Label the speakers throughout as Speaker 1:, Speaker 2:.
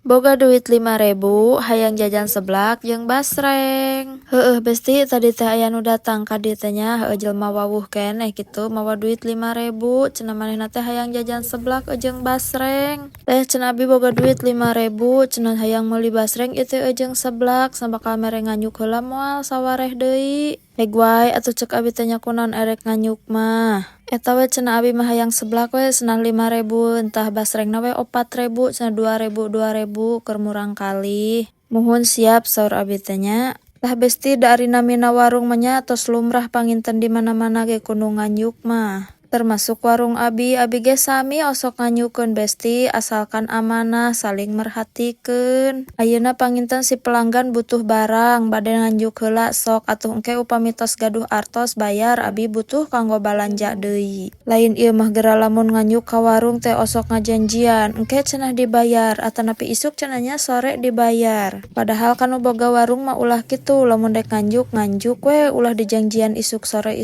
Speaker 1: Boga duit 5.000, hayang jajan seblak jeung basreng. Heueuh, Besti, tadi teh aya nu datang ka dieu teh nya, heueuh, jelema wawuh keneh kitu mawa duit 5.000, cenah manehna teh hayang jajan seblak jeung basreng. "Teh," cenah, "abi boga duit 5.000," cenah, "hayang meuli basreng ieu teh jeung seblak, bakal mere nganjuk heula moal sawareh deui?" "Rek wae atuh," cek abi teh nya, "kunaon erek nganjuk mah. Eta we," cenah, "abi mah hayang seblak we," cenah, "5.000, tah basrengna we 4.000," cenah, "2.000 2.000 keur murangkalih." "Muhun, siap," saur abi teh nya. Tah, Besti, da ari namina warung mah nya tos lumrah panginten di mana-mana ge ku nu nganjuk mah. Termasuk warung abi, abi ge sami osok nganjukeun, Besti, asalkan amanah, saling merhatikeun. Ayeuna panginten si pelanggan butuh barang, bade nganjuk heula sok atuh, engke upami tos gaduh artos bayar, abi butuh kanggo balanja deui. Lain ieu mah geura lamun nganjuk ka warung teh osok ngajanjian, engke cenah dibayar atanapi isuk cenah nya sore dibayar. Padahal kan nu boga warung mah ulah kitu, lamun dek nganjuk, nganjuk we, ulah dijanjian isuk sore,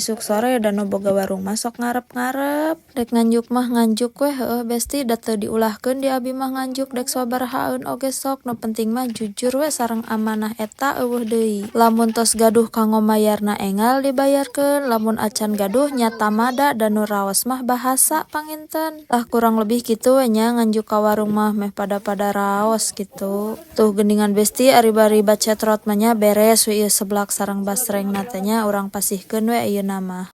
Speaker 1: da nu boga warung mah sok ngarep-ngarep. Dek nganjuk mah nganjuk we, heueuh, Besti, da teu diulahkeun di abi mah nganjuk dek sababarahaeun oge sok, nu penting mah jujur we sareng amanah, eta euweuh deui. Lamun tos gaduh kanggo mayarna enggal dibayarkeun, lamun acan gaduh nya tamada, da nu raos mah bahasa panginten. Tah, kurang lebih kitu we nya nganjuk ka warung mah, meh pada-pada raos kitu. Tuh geuningan, Besti, ari bari bacetrot mah nya beres we ieu seblak sareng basrengna teh nya, urang pasihkeun we ayeuna mah.